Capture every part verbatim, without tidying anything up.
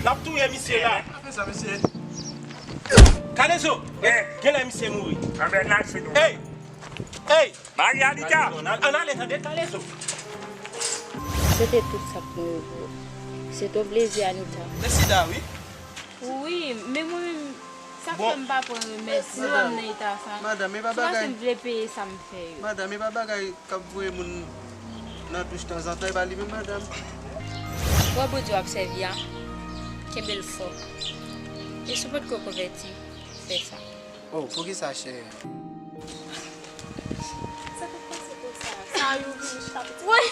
N ap touye misye la. Pa fè sa, mesye. Kalezo, genlè misye mouri. Anben, n al fini. Ey! Ey! Mari Anita! Kalezo, ann, ann ale, tande, Kalezo. Se te tout sa k mwen yo pou ou. Se te yon plezi, Anita. Te sida, wi. Wi, men mwen menm, sa k fè m pa pran remèd si m nan eta sa. Madanm, e pa bagay. Se paske m vle peye sa m fè yo. Madanm, e pa bagay k ap voye moun nan douch tanzantan, e pa li menm, madanm. Wè Bondye w ap sèvi a, kenbe l fò. E si w potko konvèti, fè sa. Oh, poukisa, chè? Sa k ap pase konsa? Sa yo vini chita pitit. Woy!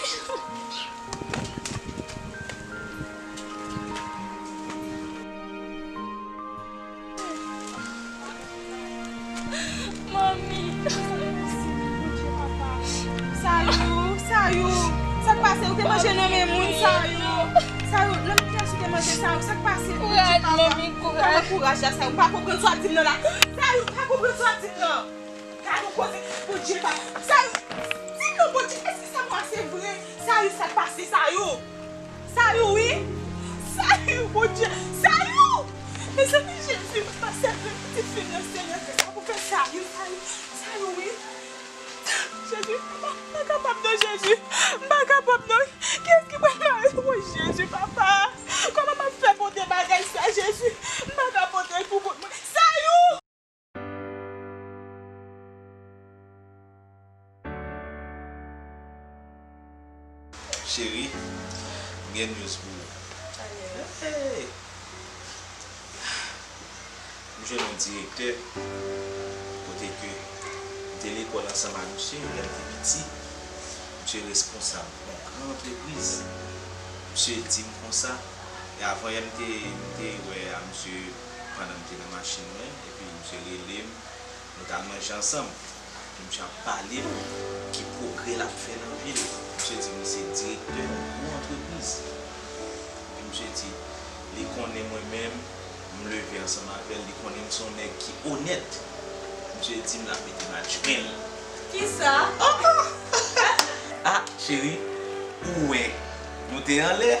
Manmi! Sa yo, sa yo, sa k pase? Ou te manje nan men moun, sa yo. Sa yo, nan men pyès ou te manje, sa yo, sa k pase? Kouraj, manmi, kouraj. Kouraj la, sa yo, m pa konprann sa w ap di m nan la. Sa yo, m pa konprann sa w ap di m nan. Gade yon koze, Bondye, papa. Sa yo, di non, Bondye, èske sa m wè se vre? Sa yo, sa k pase, sa yo? Sa yo, wi. Sa yo, Bondye. Sa yo. Mezanmi, Jezi, papa, sèvi pitit fi m nan, Senyè, fè sa pou fè sa yo, sa yo, sa yo, wi. Jezi, papa, m pa kapab non, Jezi. M pa kapab non. Kiyès ki pral mare? Woy, Jezi, papa. Kòman m ap fè pote bagay sa, Jezi? M pa ka pote l pou kont mwen. Sa yo! Cheri, m gen news pou ou. Hey! M jwenn yon direktè kote ke m te lekòl ansanm ak misye lè m te piti. Misye responsab yon gran antrepriz. Misye di m konsa, e avan yè m te, m te wè a misye pandan m te nan machin mwen, epi misye rele m, nou t al manje ansanm. Epi misye ap pale m ki pwogrè l ap fè nan vi l. Misye di m li se direktè yon gwo antrepriz. Epi misye di, li konnen mwen menm, m leve ansanm avè l, li konnen m se yon nèg ki onèt. Misye di m l ap mete m adjwen l. Kisa? Ah, cheri, ou wè, nou te anlè,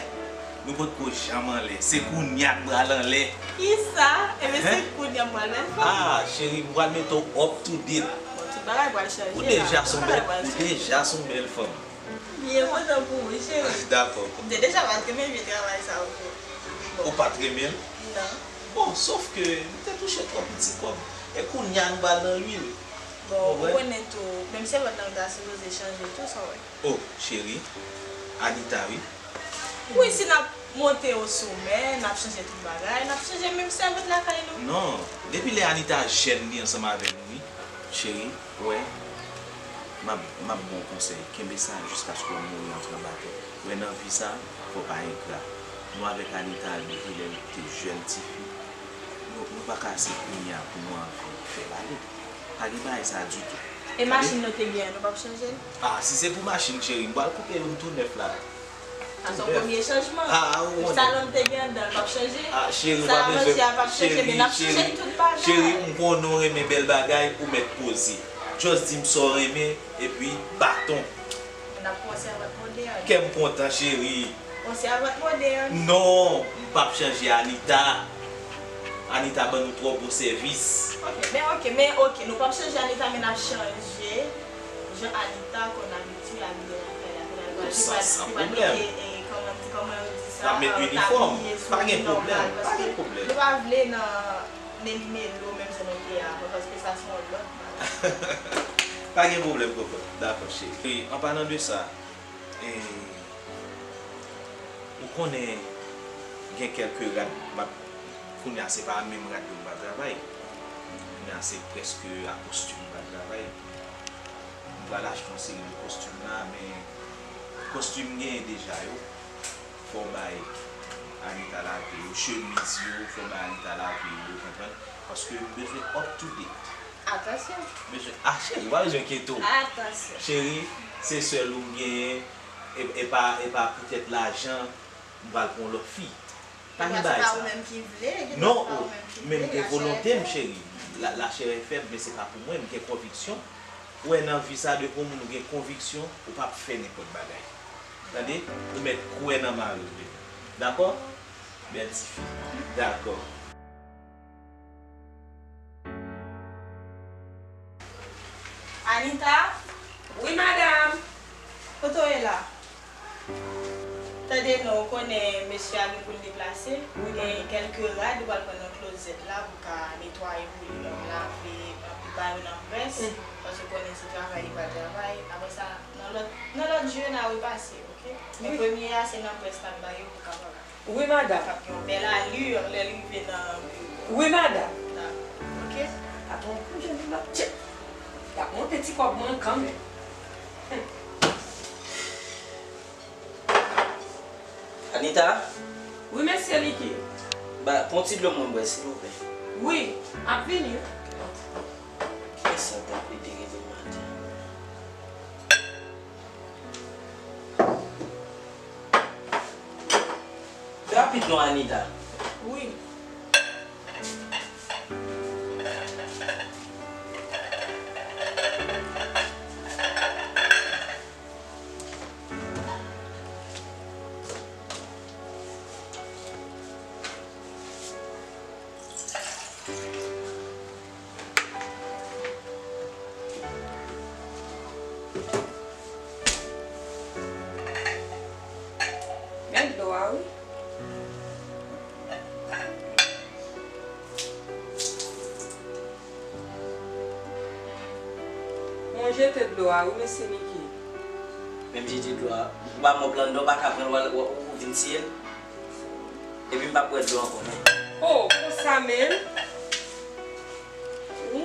nou potko janm anlè. Se kounye a n pral anlè. Kisa? Ebyen, se kounye a m pral bèl fanm. Ah, cheri, m pral mete w up to date. Bon, tout bagay pral chanje la. Ou deja se yon bèl, ou deja se yon bèl fanm. Byen kontan pou ou, cheri. Dakò. M te deja pa t renmen vye travay sa ou fè. Ou pa t renmen l? Non. Bon, sòf ke nou te touche twò piti kòb. E kounye a nou pral nan lwil. Bon, ou konnen tou, menm sèvant lan ta sipoze chanje tou, sa w wè. Oh, cheri, Anita, wi. Wi, si n ap monte o somè, n ap chanje tout bagay, n ap chanje menm sèvant lakay nou. Non, depi lè Anita jèn li ansanm avè nou, wi. Cheri, wè, m ap, m ap ba w konsèy. Kenbe sa jiskaske w mouri antre anba tè. Wè, nan vi sa, fò w pa engra. Nou avèk Anita, depi lè nou te jèn tifi, nou, nou pa ka se kounye a pou nou anvi fè bale. Pa gen bagay sa ditou. E machin nou te gen an, nou p ap chanje l? Ah, si se pou machin, cheri, m pral koupe youn tou nèf la. Sa se yon premye chanjman. Ah, ou konnen. Salon n te gen anndan, l p ap chanje. Ah, cheri, ou pa bezwen. Sa a manje a p ap chanje, men n ap chanje tout bagay. Cheri, m konnen w renmen bèl bagay, ou mèt poze. Just di m sa w renmen, epi baton. N ap pran sèvant modèn. Kè m kontan, cheri. Yon sèvant modèn. Non, m p ap chanje Anita. Anita ban nou twò bon sèvis. Ok, men ok, men ok, nou p ap chanje Anita, men n ap chanje jan Anita konn abitye abiye lakay la. Kounye a l pral, li pral, li pral mete, e, kòman, kòman yo di sa, tabliye sou li nòmal, paske nou pa vle nan meli melo menm jan nou te ye a avan, paske sa se yon lòt bagay. Pa gen pwoblèm, kòkòt. Dakò, cheri. E, an palan de sa, e, ou konnen gen kèlke rad, m ap, kounye a se pa menm rad yo m va travay. Kounye a se prèske a kostim m va travay. M pral achte yon seri de kostim la, men kostim m genyen deja yo. Fò w bay Anita lave yo, chemiz yo, fò w bay Anita lave yo, ou konprann? Paske m bezwen up to date. Atansyon. Bezwen, ah, cheri, w pa bezwen enkyete w. Atansyon. Cheri, se sèl ou m genyen, e, e pa, e pa poutèt lajan, m pral pran yon lòt fi. Pa gen bagay sa. Non, men m gen volonte m, cheri. La, la chair est faible, men se pa pou mwen, m gen konviksyon. Ou wè nan vi sa, depi yon moun ou gen konviksyon, ou p ap fè nenpòt bagay. Tande? Ou mèt kwè nan mari w vre. Dakò? Bèl tifi. Dakò. Anita? Wi, madanm. Kote w ye la? Tande non, ou konnen mesye a gen pou l deplase. Wi, madanm. Gen kèlke rad ou pral pran nan klozèt la pou ka netwaye pou li menm, lave, anpi ba yo nan près. Mm. Paske ou konnen se travay li pral travay. Apre sa, nan lòt, nan lòt jou yo, n a repase, oke? Men premye a, se nan près n ap ba yo pou kapab Wi, madanm. L ap gen yon bèl alè lè l rive nan biwo. Wi, madanm. Dakò. Oke. Patwon, pou jan li ap tchè. Y ap monte ti kòb mwen kanmenm. Anita? Wi, mesye Niki. Ba, pran ti dlo mwen bwè, silvouplè. Wi, m ap vini. Kisa t ap ede rive maten? Rapid non, Anita. Wi. Men dlo a wi. Mwen jete dlo a wi, mesye Niki. Menm jete dlo a. Ou pa mòp lan anndan, ou pa ka pran l, w a, w a, ou vin siye l. Epi m p ap bwè dlo ankò, men. Oh, konsa menm? Wi.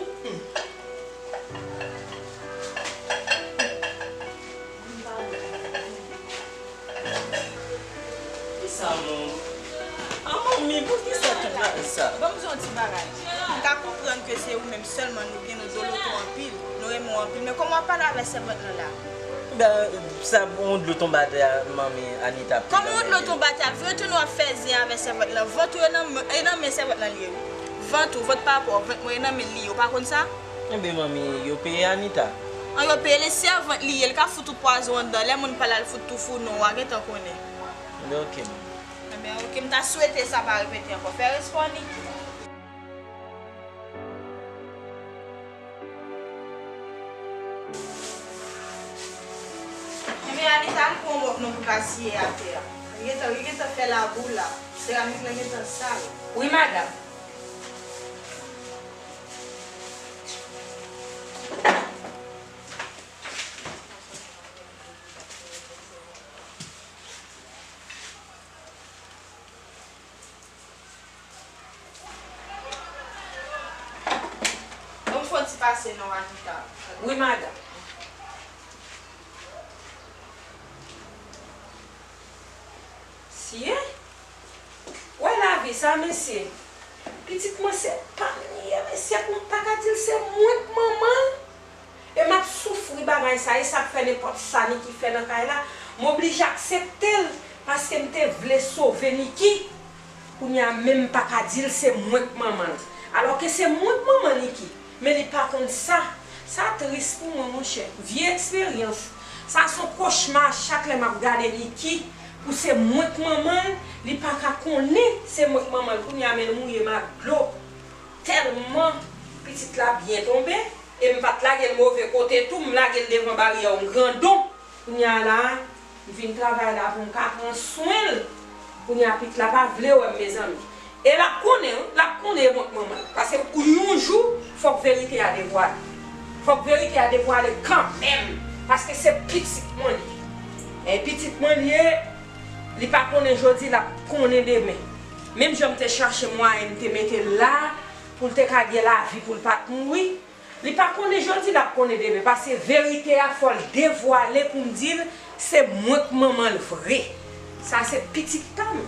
Kisa, mon? Ah, manmi, poukisa tout bagay sa? Ban m di w yon ti bagay. M ka konprann ke se ou menm sèlman nou gen, nou doloto anpil, nou renmen w anpil, men kòman w ap pale avèk sèvant lan la? Ben, sa, yon dlo tonbe atè a, manmi Anita ap pale. Kòman yon dlo tonbe atè a? Vye tounen w ap fè zen avèk sèvant lan. Vant ou e nan men, e nan men sèvant lan li ye, wi. Vant ou, vant pa rapò, vant mwen e nan men li ye, ou pa konn sa? Enben, manmi, yo peye Anita. An, yo peye li, sèvant li ye, li ka fout ou pwazon anndan. Lè moun pa la, li fout tou fou, non, w a gentan konnen. Enben, oke, manmi. Enben, oke, m ta swete sa pa repete ankò. Fè respè w, Niki. Enben, Anita, al pran yon mòp non pou ka siye atè a. Li gentan, li gentan fè labou la. Seramik lan gentan sal. Wi, madanm. Ban m fè yon ti pase non, Anita. Wi, madanm. Siye? Wè lavi sa, mesye. Pitit mwen se pa m li ye, mesye, pou m pa ka di l se mwen k manman l. E m ap soufri bagay sa, e sa k fè nenpòt sa Niki fè nan kay la, m oblije aksepte l, paske m te vle sove Niki. Kounye a menm m pa ka di l se mwen k manman l. Alòske se mwen k manman Niki, men li pa konn sa. Sa tris pou mwen, monchè. Vye eksperyans. Sa se yon kochma chak lè m ap gade Niki, pou se mwen k manman l, li pa ka konnen se mwen k manman l. Kounye a men l mouye m ak dlo. Tèlman pitit la byen tonbe, e m pa t lage l move kote tou, m lage l devan baryè yon grandon. Kounye a la, m vin travay la pou m ka pran swen l. Kounye a pitit la pa vle wè m, mezanmi. E l ap konnen, wi, l ap konnen e mwen k manman l. Paske yon jou, fòk verite a devwale. Fòk verite a devwale kanmenm. Paske se pitit mwen li ye. E pitit mwen li ye, li pa konnen jodi, l ap konnen demen. Menm jan m te chache mwayen m te mete l la, pou l te ka gen lavi, pou l pa t mouri. Li pa konnen jodi, l ap konnen demen, paske verite a fò l devwale pou m di l se mwen k manman l vre. Sa se pitit pa m.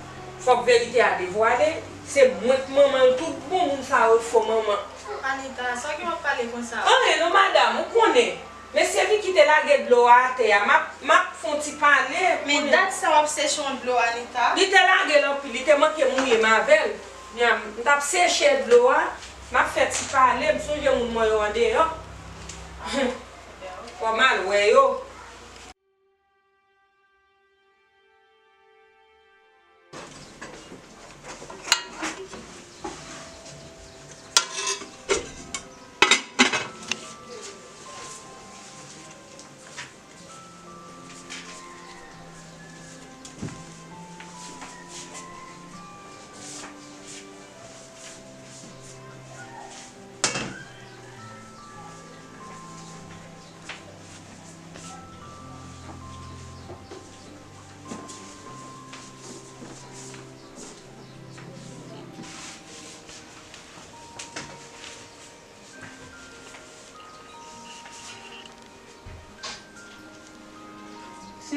Fòk verite a devwale, se mwen k manman l tout bon, moun sa yo fo manman. Anita, sa w gen w ap pale konsa? Anyen non, madanm, ou konnen. Mesye Niki te lage dlo a atè a, m ap, m ap fè yon ti pale. Men dat sa w ap seche yon dlo, Anita? Li te lage l anpil, li te manke mouye m avè l. Nyan, m t ap seche dlo a, m ap fè ti pale, m sonje moun mwen yo andeyò. Fò m al wè yo.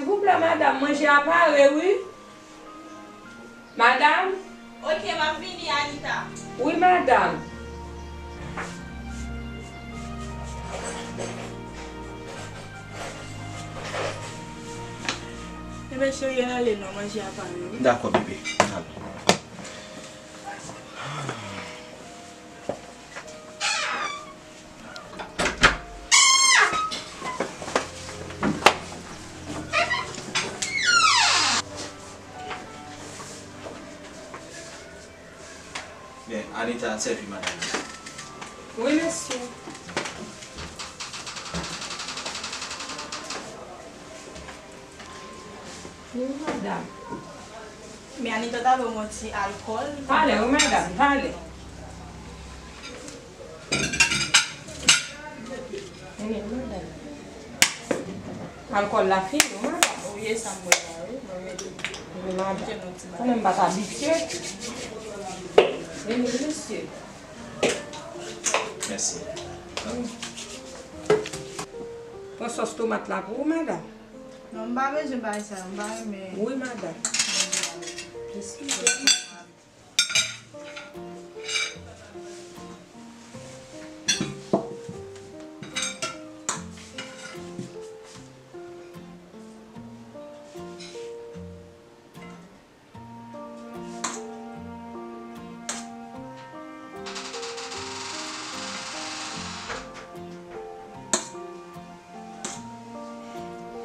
Silvouplè, madanm, manje a pare, wi. Madanm? Ok, m ap vini, Anita. Wi, madanm. Ebyen, cheri, ale non, manje a pare, wi. Dakò, bebe. Al. Byen, Anita, sèvi madanm nan. Wi, mesye. Wi, madanm. Men Anita ta ba m yon ti alkòl. Pale, wi, madanm, pale. Wi, madanm. Alkòl la fini, wi, madanm. Wi, e sa m bwè la, wi. Mwen mete. Wi, madanm. Mete yon ti bagay. Mwen menm pa t abitye. Wi, mesye. Mèsi. Pran sòs tomat la pou ou, madanm. Non, m pa bezwen bagay sa yo, m pa renmen. Wi, madanm. Eskize m.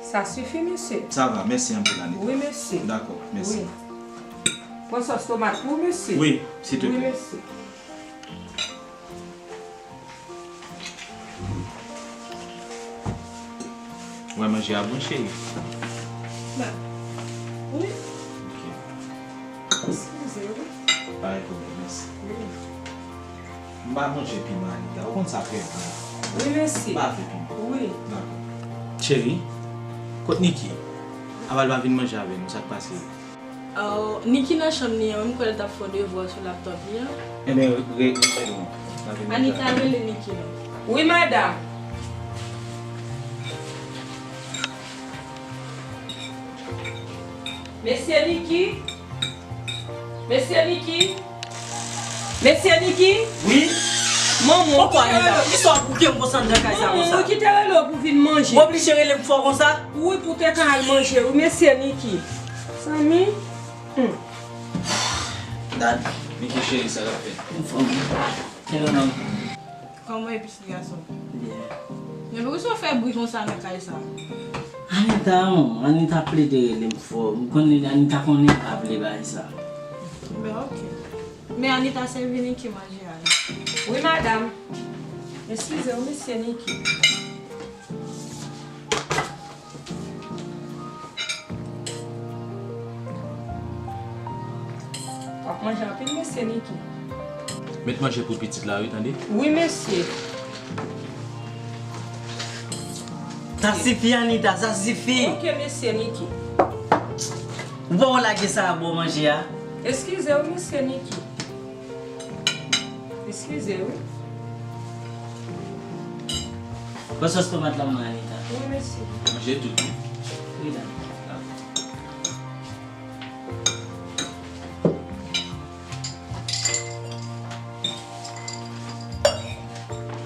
Sa sifi, mesye? Sa va, mèsi anpil, Anita. Wi, mesye. Dakò, mèsi. Wi. Pran sòs tomat pou ou, mesye? Wi, silteplè. Wi, mesye. Wè, manje a bon, cheri. Ba. Wi. Ok. Eskize, wi. Pa gen pwoblèm, mèsi. Wi. M pa manje piman, Anita. Ou konn sa trè byen. Wi, mesye. M pa vle piman. Wi. Dakò. Cheri, kot Niki? Apa l pa vin manje avè nou, sa k pase? Oh, Niki nan chanm li an, wi, m kwè l t ap fè yon devwa sou laptòp li an. Ebyen, re-, re-, rele l non. Anita, rele Niki non. Wi, madanm. Mesye Niki. Mesye Niki. Mesye Niki. Wi. Manman, ou kite rele. Poko Anita, kisa w bouke m konsa anndan kay sa konsa? Manman, ou kite rele w pou vin manje. W oblije rele m fò konsa? Wi, pou te ka al manje, wi, mesye Niki. Zanmi. Hmm. Gad, Niki cheri, sa l ap fè. Anfòm. Hello, non. Kòman ye, pitit gason? Byen. Men poukisa w fè bri konsa nan kay sa? Anita, manman, Anita plede rele m fò. M konnen Anita konnen m pa vle bagay sa. Ben, ok. Men Anita sèvi Niki manje a, wi. Wi, madanm. Eskize w, mesye Niki. W ap manje anpil, mesye Niki. Met manje pou pitit la, wi, tande? Wi, mesye. Sa sifi, Anita, sa sifi. Ok, mesye Niki. Ou poko lage sa a bò manje a? Eskize w, mesye Niki. Eskize wi. Bon, sòs tomat la mwen, Anita. Wi, mèsi. Manje tout wi. Wi, la.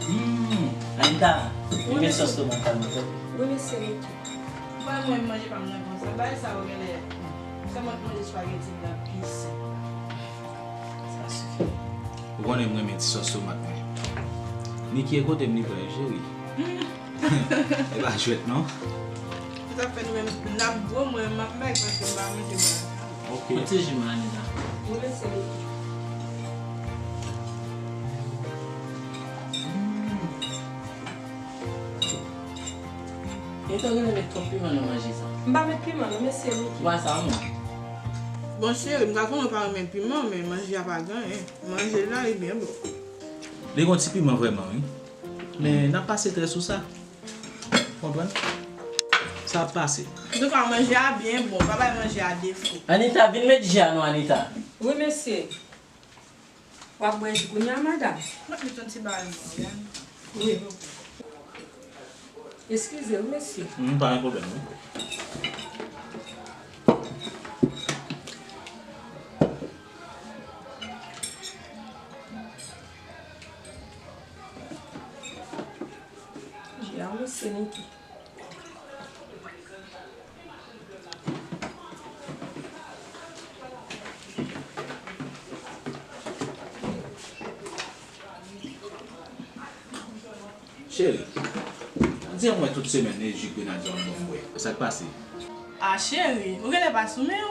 Hmm, Anita, wi, mete sòs tomat la mwen. Wi, mèsi, Ricky. Mwen, mwen manje pa m nan konsa. Bagay sa yo genlè. Sèlman manje spaghetti la plis. Sa sifi. Ou konnen m renmen ti sòs tomat mwen. Niki e kote m li pral, cheri? E pa jwèt non. Sa fè nou menm n ap gwo, mwen m ap bèk paske m pa mete bagay sa. Ok. Mwen ti ji mwen, Anita. Mwen se Niki. Etan genlè met twòp piman nan manje sa. M pa met piman non, mèsi Niki. Wa sa mwen. Bon cheri, m ka konnen w pa renmen piman, men manje a pa gen anyen. Manje la, li byen bon. Li gon ti piman vrèman, wi. Men n ap pase trè sou sa. Konprann? Sa ap pase. Antouka, manje a byen bon. Pa bay manje a defo. Anita, vin met ji a non, Anita. Wi, mèsi. W ap bwè ji kounye a, madanm? Mwen met yon ti bagay mwen, wi. Eskize wi, mesye. Hmm, pa gen pwoblèm, non. Mèsi, Niki. Cheri, di an mwen tout semèn e ji grenadye w ap ban m bwè. Sa k pase? Ah, cheri, ou genlè pa sou men w.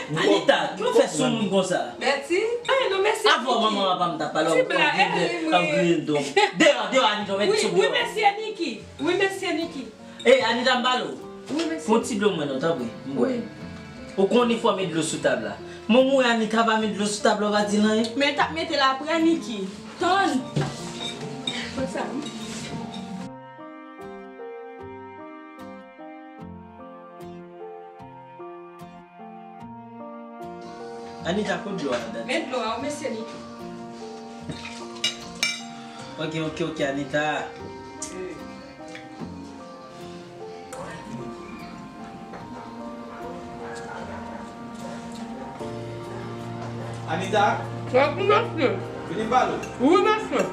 Anita, ki w fè sou moun konsa? Bèti? Ay, non, mèsi. Avan manman papa m ta pale, w ap griyen don. Deyò, deyò, Anita, w mèt sou deyò. Wi, mesye Niki. Wi, mesye Niki. Ey, Anita, m pale w. Wi, mesye. Pran ti dlo mwen non, tanpri. M bwè. Ou konnen fò w met dlo sou tab la. Mwen, mwen, Anita pa met dlo sou tab la, w pa di l anyen. Men l t ap mete l apre Niki. Tann. Konsa. Anita, kot dlo a, dad? Men dlo a, ou mesye Niki. Ok, ok, ok, Anita. Anita? Wi, mesye. Vini m pale w. Wi, mesye.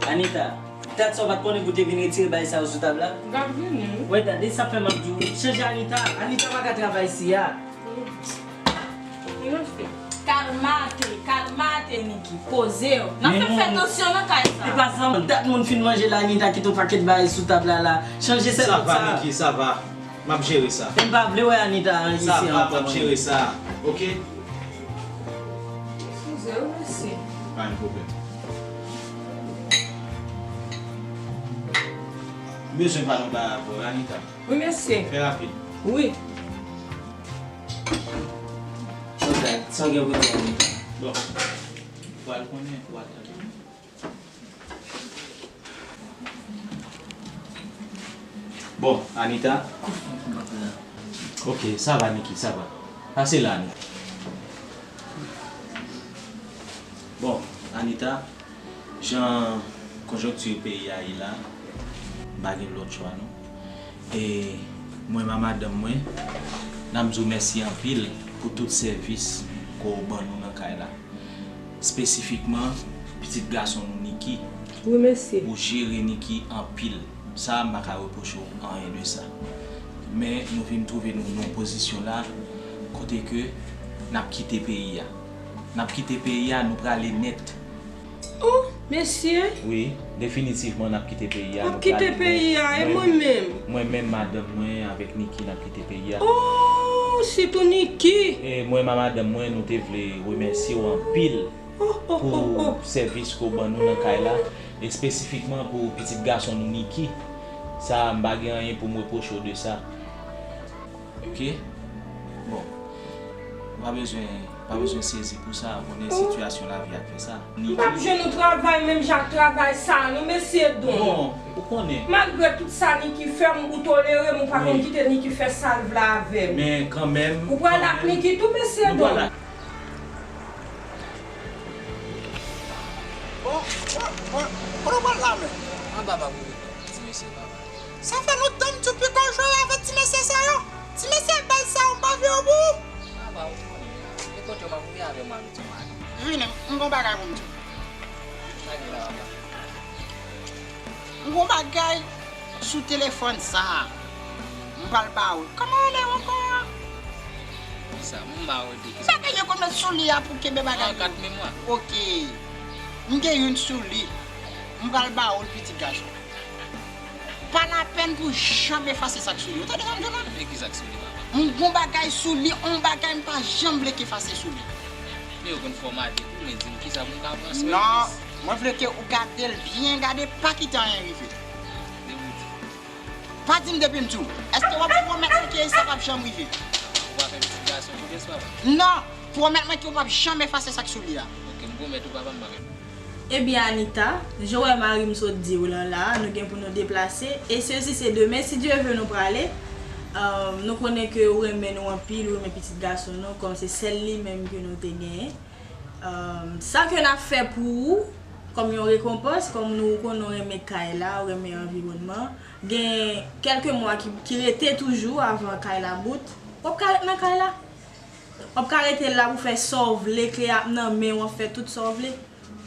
Anita, dat sa w pa t konnen pou w te vin retire bagay sa yo sou tab la? M t ap vini, wi. Wè, tande sa fè m ap di w, chanje Anita. Anita pa ka travay isi a. Kalmate, kalmate, Niki. Poze w. N ap fè fè tansyon nan kay sa. Se pa sa, dat moun fin manje la, Anita kite yon pakèt bagay sou tab la, la. Chanje sèvyèt sa. Sa va, Niki, sa va. M ap jere sa. M pa vle wè Anita isi ankò. Sa va, m ap jere sa. Ok? Eskize w, mesye. Pa gen pwoblèm. M bezwen pale yon bagay avè w, Anita. Wi, mesye. Fè rapid. Wi. Sa w gen pou di, Anita? Bon. Ou pral konnen, ou pral tande. Bon, Anita. Ok, sa va, Niki, sa va. Pase la, Anita. Bon, Anita, jan konjonkti peyi a ye la, m pa gen lòt chwa, non. E mwen, ma madanm mwen, n ap di w mèsi anpil pou tout sèvis ke w ban nou nan kay la. Espesifikman, pitit gason nou Niki. Wi, mesye. Ou jere Niki anpil. Sa, m pa ka repwoche w anyen de sa. Men, nou vin twouve nou nan yon pozisyon la, kote ke n ap kite peyi a. N ap kite peyi a, nou prale nèt. Oh, mesye. Wi, definitivman, n ap kite peyi a. W ap kite peyi a, e mwen menm? Mwen menm, madanm mwen, avèk Niki, n ap kite peyi a. Oh, sitou Niki. E mwen, ma madanm mwen, nou te vle remèsye w anpil pou sèvis ke w ban nou nan kay la, espesifikman pou pitit gason nou, Niki. Sa, m pa gen anyen pou m repwoche w de sa. Ok? Bon. Ou pa bezwen, pa bezwen sezi pou sa, ou konnen sitiyasyon lavi a k fè sa. M p ap jwenn yon travay menm jan ak travay sa a non, mesye Don. Bon, ou konnen. Malgre tout sa Niki fè m, ou tolere m, ou pa konn kite Niki fè sa l vle avè m. Men kanmenm, ou pral ak Niki tou, mesye Don. Bon, bon, bon, kote w pral la menm? Anba pa pou ti mesye papa. Sa fè lontan m di w pika w jwe avèk ti mesye sa yo. Ti mesye bèl sa yo, m pa vle yo pou ou. Papa, ou konnen, e kote w pa pou vin avè mwen, m di w ale. Vini, m gon bagay pou m di w. Sa gen la, papa? M gon bagay sou telefòn sa a. M pral ba ou l. Kòman rele w ankò a? Kisa? M ba ou l de kisa? Bagay yo konn met sou li a pou kenbe bagay yo. An, kat memwa. Ok. M gen youn sou li. M pral ba ou l, pitit gason. Pa lapèn pou janm efase sa k sou li. Ou tande sa m di w la? E kisa k sou li, papa? M gon bagay sou li, on bagay m pa janm vle k efase sou li. Men yo konn fòmate tou, men di m kisa pou m ka pran swen plis. Non, mwen vle ke ou gade l byen gade, pa kite anyen rive. Depi w di. Pa di m depi m di w. Èske w ap pwomèt mwen ke sa p ap janm rive? Ou pa fè pitit gason konfyans, papa? Non, pwomèt mwen ke w p ap janm efase sa k sou li a. Ok, m pwomèt ou, papa, m pa fè. Ebyen, Anita, jan w wè mari m sot di w lan la, nou gen pou nou deplase. E sezi se demen, si Dye ve, nou prale. Ahn, nou konnen ke ou renmen nou anpil, ou renmen pitit gason nou, kòm se sèl li menm ke nou te genyen. Ahn, sa ke n ap fè pou ou, kòm yon rekonpans, kòm nou konnen w renmen kay la, w renmen anviwònman, gen kèlke mwa ki, ki rete toujou avan kay la bout. W ap ka ret nan kay la. W ap ka rete la pou fè sa w vle, kle a ap nan men w, w ap fè tout sa w vle.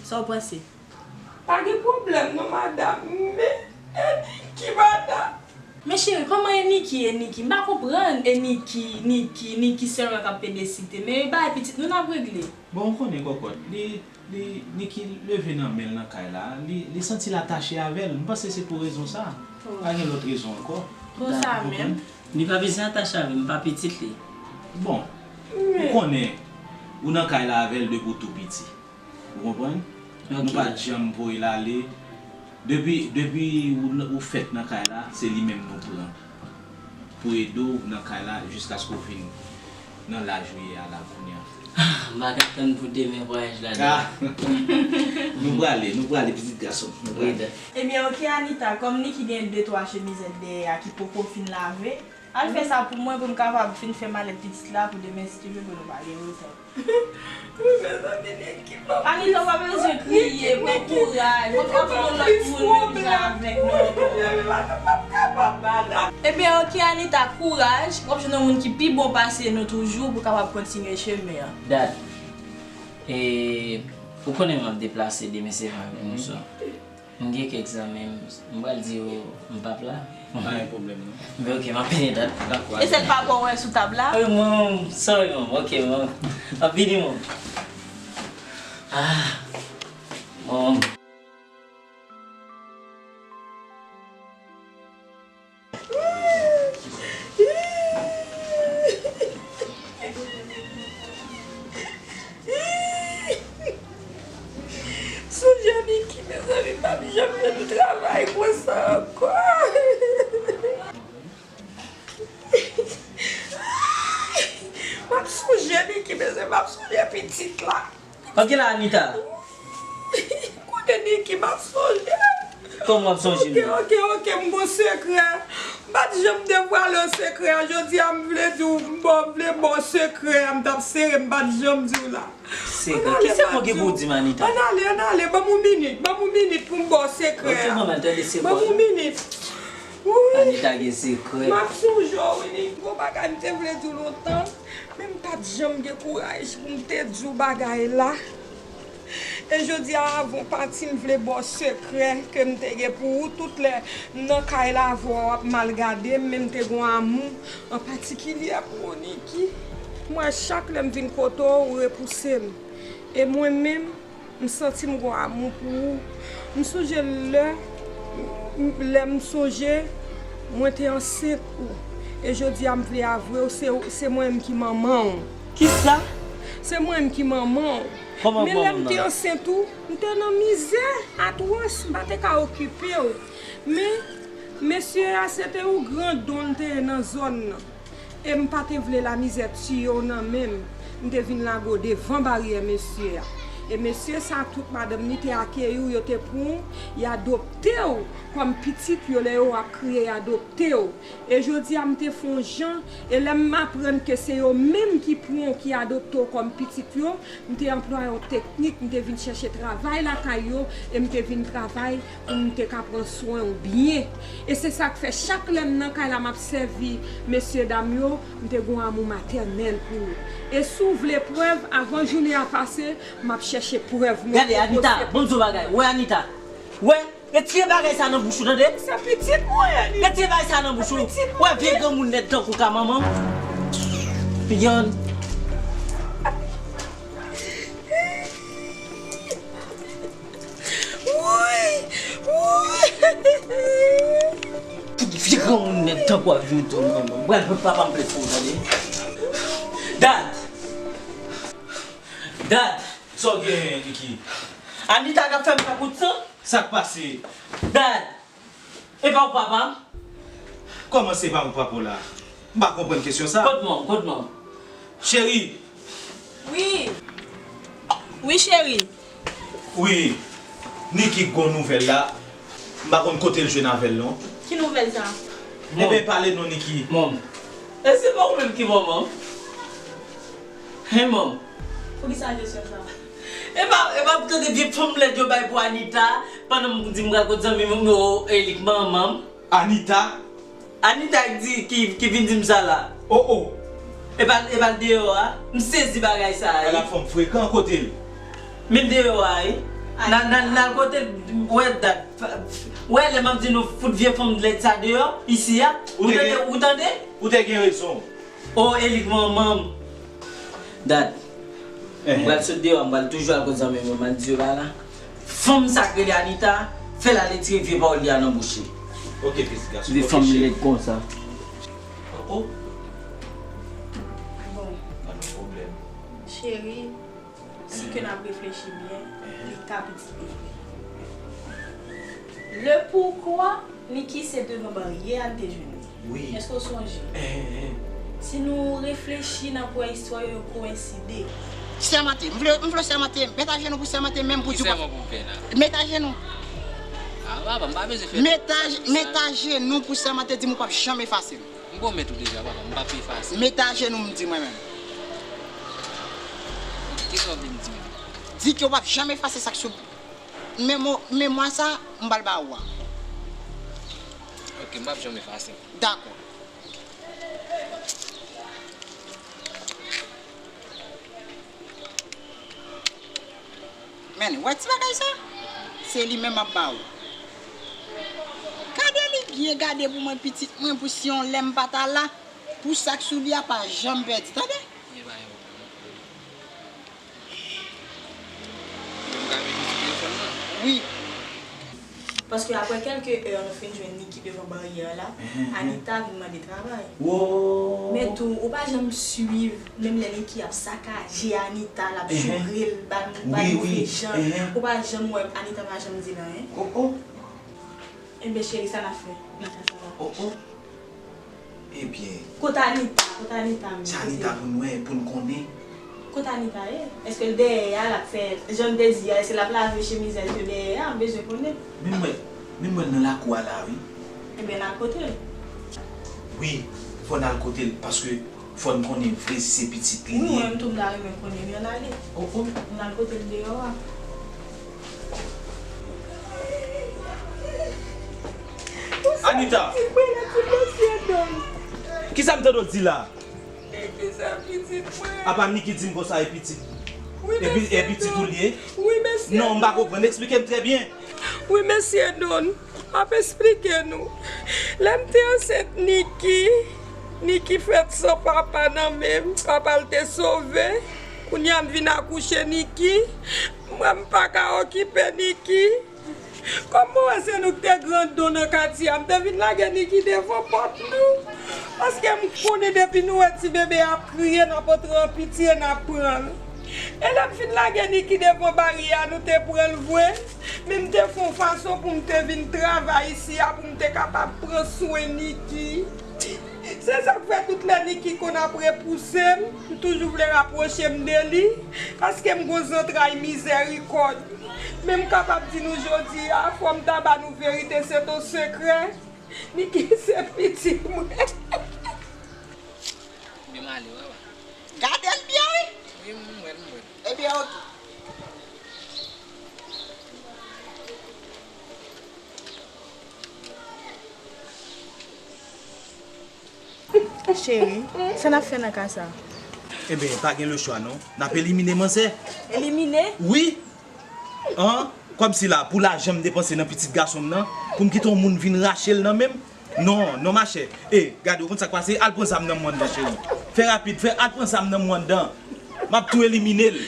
Sa w panse? Pa gen pwoblèm non madanm, men e Niki madanm. Men cheri, kòman e Niki, e Niki? M pa konprann e Niki, Niki, Niki sèlman k ap pede site. Men e bagay pitit nou n ap regle. Bon, ou konnen kòkòt, li, li, Niki leve nan men l nan kay la, li, li santi l atache avè l. M panse se pou rezon sa. Pa gen lòt rezon ankò. Konsa menm. Li pa bezwen atache avè m, m pa pitit li. Bon, ou konnen, ou nan kay la avè l depi w tou piti. Ou konprann? Nou pa t janm voye l ale. Depi, depi ou, ou fèt nan kay la, se li menm nou pran pou ede w nan kay la jiskaske w vin nan laj ou ye a la kounye a. M pa ka tann pou demen vwayaj la. Ah! Nou prale, nou prale, pitit gason m. Nou prale. Ebyen, oke, Anita, kòm Niki gen de twa chemizèt dèyè a ki poko fin lave, al fè sa pou mwen pou m kapab fin fè malèt pitit la pou demen si Dye vle pou nou pa gen retard. Wi, mezanmi, Niki pa. Anita, w pa bezwen kriye, pran kouraj. Mwen, w ap jwenn yon lòt moun menm jan avèk nou ankò. Ebyen, oke, Anita, kouraj. W ap jwenn yon moun ki pi bon pase nou toujou pou kapab kontinye chemen an. Dad, e, ou konnen m ap deplase demen se vandredi, m gen kèk zanmi m, m pral di yo m p ap la. Pa gen pwoblèm non. Men oke, m ap vini, Dad. Dakò. E sèl pa bon wè sou tab la? Wi, mwen, sorry, mwen. Oke, mwen, m ap vini, mwen. Ah, mwen. Sonje Niki, mezanmi, m p ap janm jwenn travay konsa ankò. M ap sonje Niki, mezanmi, m ap sonje pitit la. Ok la, Anita. Kote Niki m ap sonje. Kòman w ap sonje Niki? Ok, ok, ok, m gon sekrè. M pa t janm devwale w sekrè a. Jodi a m vle di w, m ba w, m vle ba w sekrè a, m t ap sere, m pa t janm di w la. Sekrè? Kisa w gen pou w di m, Anita? Ann ale, ann ale, ban m yon minit, ban m yon minit pou m ba w sekrè a. Ok, manman, tande, se bon. Ban m yon minit. Wi. Anita gen sekrè. M ap sonje w, wi, Niki, gon bagay m te vle di w lontan. Men m pa t janm gen kouraj pou m te di w bagay la. E jodi a, avan w pati, m vle ba w sekrè ke m te gen pou ou. Tout lè m nan kay la avè w, w ap mal gade m, men m te gon amou an patikilye pou ou, Niki. M wè chak lè m vin kote w, ou repouse m. E mwen menm, m santi m gon amou pou ou. M sonje lè, lè m sonje mwen te ansent ou. E jodi a m vle avwe w, se, se mwen menm ki manman w. Kisa? Se mwen menm ki manman w. Kòman manman m nan? Men lè m te ansent ou, m te nan mizè atwòs, m pa te ka okipe w. Men, mesye a, se te yon grandon l te ye nan zòn nan. E m pa te vle lamizè tiye w nan men m. M te vin lage w devan baryè mesye a. E mesye sa, tout madanm li te akeyi w, yo te pran w, y adopte w kòm pitit yo lè yo ap kriye, y adopte w. E jodi a, m te fè yon jan, e lè m aprann ke se yo menm ki pran w, ki adopte w kòm pitit yo, m te anplwaye yon teknik, m te vin chèche travay lakay yo, e m te vin travay pou m te ka pran swen w byen. E se sa k fè chak lè m nan kay la m ap sèvi mesye dam yo, m te gon amou matènèl pou ou. E si w vle prèv, avan jounen an pase, m ap chèche prèv mwen. Gade, Anita, ban m di w bagay. Wè, Anita. Wè, retire bagay sa nan bouch ou, tande? Se pitit mwen, Anita. Retire bagay sa nan bouch ou. Wè, vye granmoun nèt tankou ka manman m. Yon. Woy! Woy! Tout vye granmoun nèg tankou ap vin tou, mwen, mwen. Mwen, mwen, papa m plede pou ou, tande. Dad! Dad! Sa w genyen, Niki? Anita k ap fè m fè kout san? Sa k pase? Dad! E pa ou papa m? Kòman se pa mwen papa w la? M pa konprann kesyon sa. Kot mwen, kot mwen? Cheri! Wi. Wi, cheri. Wi. Niki k gon nouvèl la. M pa konn kote l jwenn avè l non. Ki nouvèl sa? Ebyen, pale non, Niki. Mòm. Èske se pa ou menm ki manman m? Hen, mòm. Poukisa kesyon sa? E pa, e pa tande vye fanm lèd yo bay pou Anita, pandan m di m pral kot zanmi m, yo, e li k manman m. Anita? Anita ki di, ki, ki vin di m sa la. O, o. E pa, e pa l deyò a? M sezi bagay sa a, wi. Ala fanm frekan, kote l? Men l deyò a, wi. N al, n al, n al kote l, wè dat. Wè lè m ap di nou fout vye fanm lèd sa deyò, isi a. Ou tande, ou tande? Ou te gen rezon. O, Elik manman m. Dat. M pral sot deyò, m pral toujou al kot zanmi mwen, m al di yo ba la. Fanm sa k rele Anita, fè l al retire vye pawòl li a nan bouch li. Ok, pitit gason. Vye fanm lèd konsa. Oh, oh. Bon. Pa gen pwoblèm. Cheri, si ke n ap reflechi byen, li ka pitit li vre. Le poukwa Niki se devan baryè a n te jwenn li. Wi. Èske w sonje? Si nou reflechi nan pwen istwa yo, yo koyenside. Sè Mate, m vle, m vle Sè Mate, met ajenou pou Sè Mate menm pou di w pa. Ki sèman pou m fè la? Met ajenou. Ah, papa, m pa bezwen fè. Met aj-, met ajenou pou Sè Mate, di m ou p ap janm efase m. M pwomèt ou deja, papa, m p ap efase. Met ajenou, m di mwen menm. Kisa w vle m di menm? Di ke w p ap janm efase sa k sou memwa, memwa sa, m pral ba ou a. Ok, m p ap janm efase. Dakò. Men, wè ti bagay sa? Se li menm m ap ba ou. Gade li byen, gade pou mwen, pitit mwen, pou si yon lè m pa ta la, pou sa k sou li a pa janm pèdi, tande? Li pa yon pwoblèm. Mwen ka vin sou telefòn nan? Wi. Paske aprè kèlke è, nou fin jwenn Niki devan baryè la, Anita vin mande travay. Men tou, ou pa janm swiv, menm lè Niki ap sakaje Anita, l ap joure l, ba l, ba l move jan. Ou pa janm wè Anita pa janm di l anyen. Ebyen, cheri, sa n ap fè nan ka sa la? Ebyen. Kote Anita? Kote Anita menm? Se Anita pou n wè, pou n konnen. Kote Anita ye? Èske l dèyè a, l ap fè, jan n te di a, èske l ap lave chemiz a, èske dèyè a, m bezwen konnen. Men m wè, men m wè l nan lakou a la, wi. Ebyen, n al kote l. Wi, fò n al kote l, paske fò n konnen vre si se pitit li li ye. Wi, mwen menm tou, m ta renmen konnen, men ann ale. Oh, oh. N al kote l deyò a. Anita! Kisa m tande w di la? Niki se pitit mwen. Apa Niki di m konsa e pitit? Wi, e pi-, e pitit ou li ye? Wi, mesye. Non, m pa konprann. Eksplike m trè byen. Wi, mesye Don, m ap eksplike nou. Lè m te ansent Niki, Niki fèt san papa nan men m. Papa l te sove. Kounye a m vin akouche Niki. Mwen, m pa ka okipe Niki. Kòm mwen wè se nou ki te grandon nan katye a, m te vin lage Niki devan pòt nou. Paske m konnen depi nou wè ti bebe a ap kriye, n ap antre an pitye, n ap pran l. E lè m fin lage Niki devan baryè a, nou te pran l vre. Men m te fè yon fason pou m te vin travay isi a, pou m te kapab pran swen Niki. Se sa k fè tout lè Niki konn ap repouse m, m toujou vle rapwoche m de li, paske m gon zantray mizèrikòd. Men m kapab di nou jodi a, fò m ta ba nou verite, se t on sekrè. Niki se pitit mwen. Byen m ale, wi, wi. Gade l byen, wi. Wi, m wè l, m wè l. Ebyen, oke. Cheri, sa n ap fè nan ka sa? Ebyen, pa gen lechwa non. N ap elimine manzè. Elimine? Wi. An, kòmsi la, pou lajan m depanse nan pitit gason m nan, pou m kite yon moun vin rache l nan men m? Non, non, machè. E, gade, ou konn sa k pase? Al pran zam nan men w anndan, cheri. Fè rapid, fè, al pran zam nan men w anndan. M ap tou elimine l.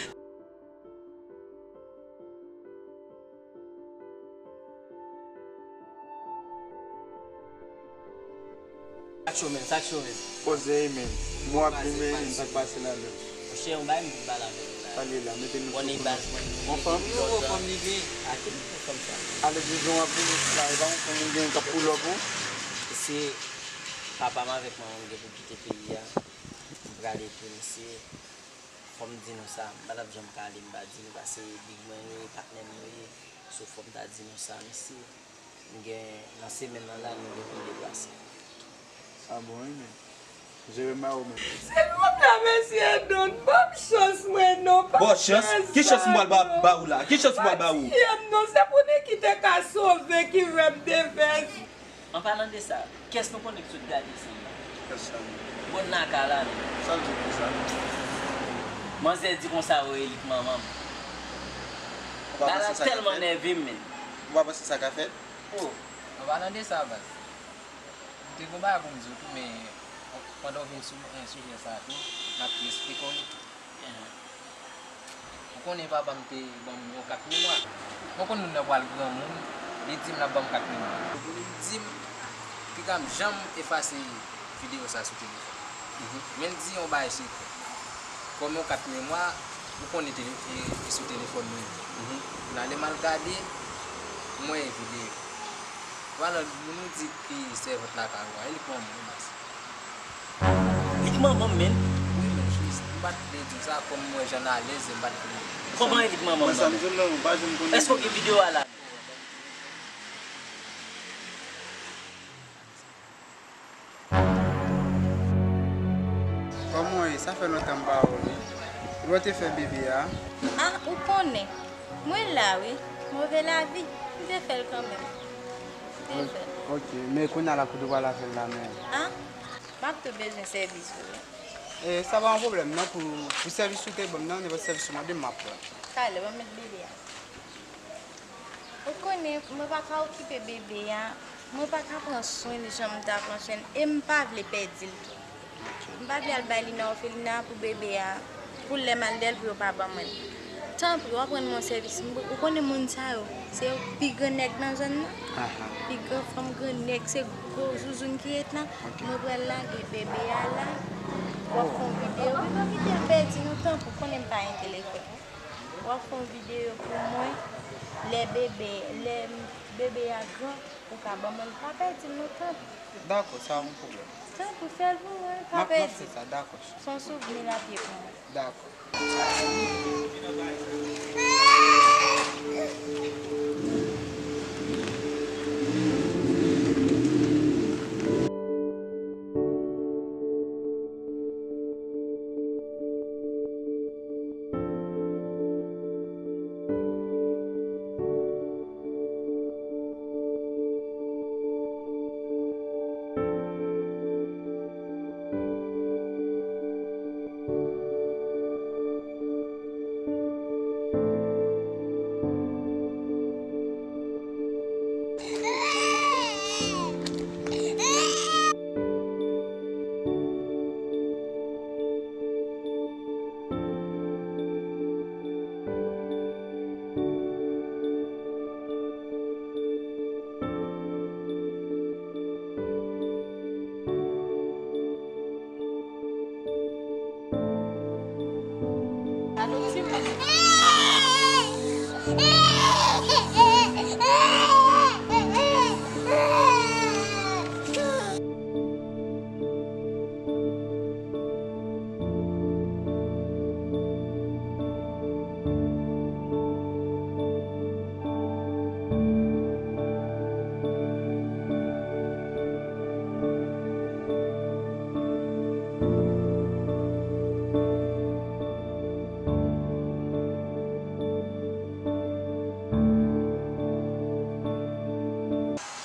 Sa k cho menm, sa k cho menm. Poze, men. Mwen ap vin, men, sa k pase la menm. Monchè, yon bagay m vin pale avè w la. Pale la, mete nou sou kont. Bon, fanm? Yon fanm li gen. A ki nivo fanm sa? Ale, dizon w ap vin isit la, e pa yon fanm ou gen k ap pull up ou? Se papa m avèk manman m gen pou kite peyi a. M prale tou, mesye. Fò m di nou sa, m pa t ap janm ka ale m pa di nou, paske big mwen nou ye, patnè m nou ye. So, fò m ta di nou sa, mesye. M gen, nan semèn nan la, nou gen pou n deplase. Sa bon, wi, men. Jere m ba ou, men. Se pou m la, mesye Don. Ban m chans mwen, non. Ban w chans? Ki chans m pral ba, ba ou la? Ki chans m pral ba ou? Pa tiye m, non. Se pou Niki te ka sove ki fè m te fè. An palan de sa, kiyès nou konnen ki sot gade zen an? Pèsonn. Bon, n a ka la menm. Sa l di konsa? Manzè di konsa, wi, Elik manman m. Lala tèlman nève m, men. Ou pa panse sa ka fèt? Oh, an palan de sa, baz, m te gon bagay pou m di w tou, men pandan w vin sou, eh, sijè sa a tou, m ap tou eksplike w li. Ou konnen papa m te ban m yon kat memwa. Mwen konn moun nan pral granmoun, li di m l ap ban m kat memwa. Li di m piga m janm efase videyo sa sou telefòn. Men l di yon bagay sekrè. Kòm yon kat memwa, ou konnen tele, e, e sou telefòn nou ye. Kounye a lè m al gade, m wè e videyo. Vwala, moun ou di ki sèvant lakay ou a, e li k manman w, baz. Li k manman m, men. Wi, men, jis, m pa t vle di w sa, kòm m wè jan n alèz, m pa t vle. Kòman e li k manman m, manman? Mwen, sa m di w, non, m pa janm konnen. Èske w gen videyo a la? Kòman w ye? Sa fè lontan m pa wè w, wi. Ou te fè bebe a? Ah, ou konnen. Mwen la, wi. Move lavi. M te fè l kanmenm. M te fè l. Ok, men kounye a la kote w pral avè l la, men. Ah, m ap tou bezwen sèvis ou, wi. E, sa pa yon pwoblèm, non, pou, pou sèvis ou te ban m nan, nenpòt sèvis ou mande m, m ap pran. Talè, ban m met bebe a. Ou konnen, mwen pa ka okipe bebe a, mwen pa ka pran swen li jan m ta pran swen l, e m pa vle pèdi l tou. M pa vle al bay li nan òfelina pou bebe a, pou lè m al dèyè l pou yo pa ban mwen l. Tanpri, w ap rann mwen yon sèvis. M, ou konnen moun sa yo, se yo pi gran nèg nan zòn nan. Pi gran fanm, gran nèg, se gwo zouzoun ki ret la. Mwen pral lage bebe a la. W ap fè yon videyo. Wi, pa kite l pèdi non, tanpri, ou konnen m pa gen telefòn. W ap fè yon videyo pou mwen. Lè bebe, lè bebe a gran, ou ka ban mwen l. Pa pèdi l non, tanpri. Dakò, sa pa yon pwoblèm. Tanpri, fè l pou mwen, pa pèdi l. M ap fè sa, dakò. Se yon souvni l ap ye pou mwen. Dakò.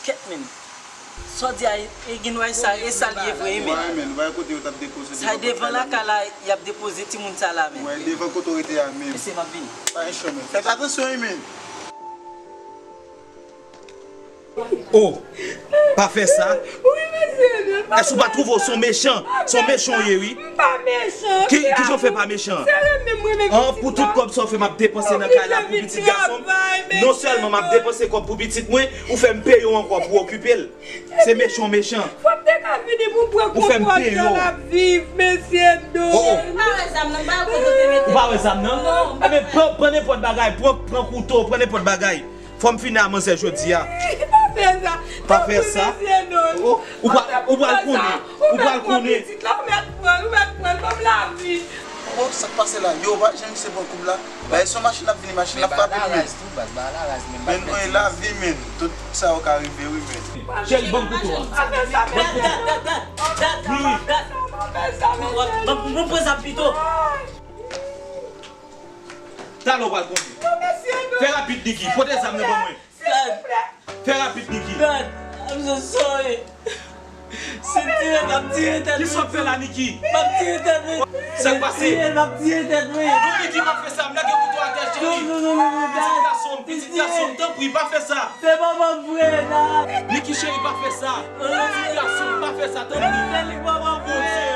Kèt, men. Sa w di a, e, e gen nway sa, e sa l ye vre, men. Sa e devan lakay la, y ap depoze timoun sa la, men. Wè, devan kote w rete a, men. Mesye, m ap vini. Pa gen cho, men. Fè atansyon, wi, men. Oh, pa fè sa. Wi, mesye, non, pa fè sa. Èske w pa twouve w se yon mechan? Se yon mechan w ye, wi. M pa mechan. Ki, ki jan w fè pa mechan? Se renmen m renmen pitit la. An, pou tout kòb sa w fè m ap depanse nan kay la pou pitit gason m. Non sèlman m ap depanse kòb pou pitit mwen, ou fè m peye w ankò pou okipe l. Se mechan w mechan. Fò m te ka vini pou m pran kontwòl jan n ap viv, mesye Don. Oh, oh. Ou pa wè zam nan, m pa wè kote w te mete l. Ou pa wè zam nan? Non. Enben, pran, pran nenpòt bagay, pran, pran kouto, pran nenpòt bagay. Fò m fini a manzè jodi a. Pa fè sa. Pa fè sa. Tanpri, mesye Don. Oh, ou pral, ou pral konnen. Ou pral konnen. Ou mèt pran pitit la, ou mèt pran l, ou mèt pran l, ban m lavi. Oh, sa k pase la? Yo, pa janm se bon koub la. Bay son machin ap vini, machin ap frape li, men. Baz, ba la raz, men. Men, mwen lavi, men. Tout sa yo ka rive, wi, men. Cheri, ban m kouto a. Ban m kouto. Wi, wi. Ban m, ban m pran zam pito. Talè w pral konnen. Fè rapid, Niki. Pote zam nan ban mwen. Fè rapid, Niki. God, I'm so sorry. Si m tire, m ap tire tèt mwen. Kisa w ap fè la, Niki? M ap tire tèt mwen. Sa k pase? Si m tire, m ap tire tèt mwen. Non, Niki, pa fè sa. M lage kouto atè, cheri. Pitit gason m, pitit gason m, tanpri, pa fè sa. Se manman m vre la. Niki cheri, pa fè sa. Pitit gason m, pa fè sa, tanpri. Se li manman m vre. Bondye.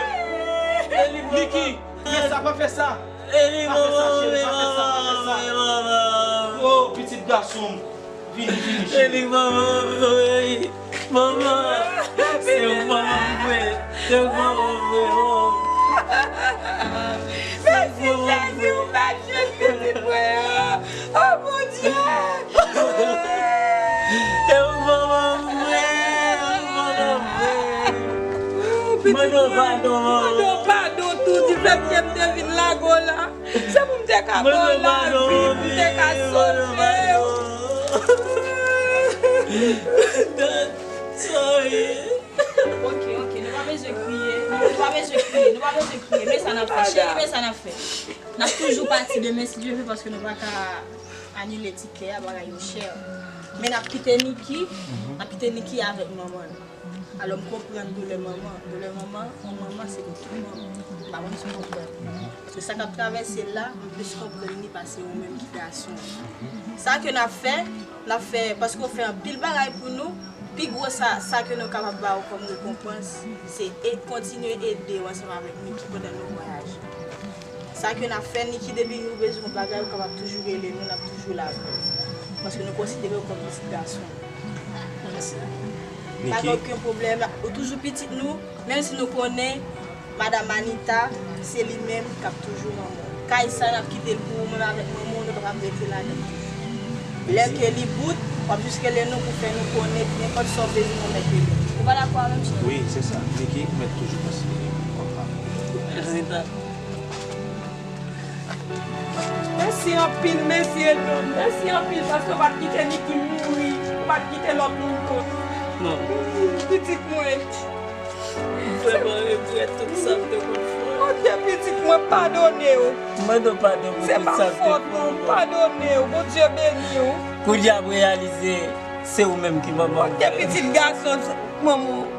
Se li manman. Niki, fè sa, pa fè sa. Se li manman m vre, manman m vre, manman m. Oh, pitit gason m. Vini, vini, cheri. Se li manman m vre. Manman, se ou manman m vre. Se ou manman m vre, oh. Mèsi Jezi, ou pa jwenn pitit mwen an. Oh, Bondye. Se ou manman m vre, ou manman m vre. Oh, pitit mwen. Mande w padon, manman. Mande w padon tou, di fè m te vin lage w la. Se pou m te ka ba w lavi, pou m te ka sove w. Sorry. Ok, ok, nou pa bezwen kriye, nou pa bezwen kriye, nou pa bezwen kriye. Men sa n ap fè, cheri, men sa n ap fè. N ap toujou pati demen, si Dye vle, paske nou pa ka anile tikè a, bagay yo chè. Men n ap kite Niki, n ap kite Niki avèk manman l. Alò, m konprann doulè manman. Doulè manman, yon manman se yon toulman. M pa konn si w konprann. Se sa k ap travèse l la, m plis konprann li pase ou menm ki gason. Sa ke n ap fè, n ap fè, paske w fè anpil bagay pou nou. Pi gwo sa, sa ke nou kapab ba w kòm rekonpans, se e kontinye ede w ansanm avèk Niki pandan nou vwayaje. Sa ke n ap fè, Niki, depi nou bezwen yon bagay, ou kapab toujou rele nou, n ap toujou la pou ou. Paske nou konsidere w kòm pitit gason. Mèsi. Pa gen okenn pwoblèm. Ou toujou pitit nou, menm si nou konnen Madanm Anita, se li menm k ap toujou manman w. Kay sa, n ap kite l pou ou menm avèk manman w, nou kapab rete ladan l toujou. Lè ke li bout, w ap jis rele nou pou fè nou konnen nenpòt sa w bezwen, nou mèt rele. Ou pa dakò avè m, cheri? Wi, se sa. Niki mèt toujou konsidere m kòm manman. Anita. Mèsi anpil, mesye Edon. Mèsi anpil paske w pa t kite Niki mouri. Ou pa t kite lòt moun kont. Non. Pitit mwen. M vrèman regrèt tout sa m te konn fè. Bondye, pitit mwen, padone w. M mande w padon pou tout sa m te fè. Se pa fòt ou, padone w. Bondye beni w. Kounye a m reyalize se ou menm ki manman m. Bondye, pitit gason manman w.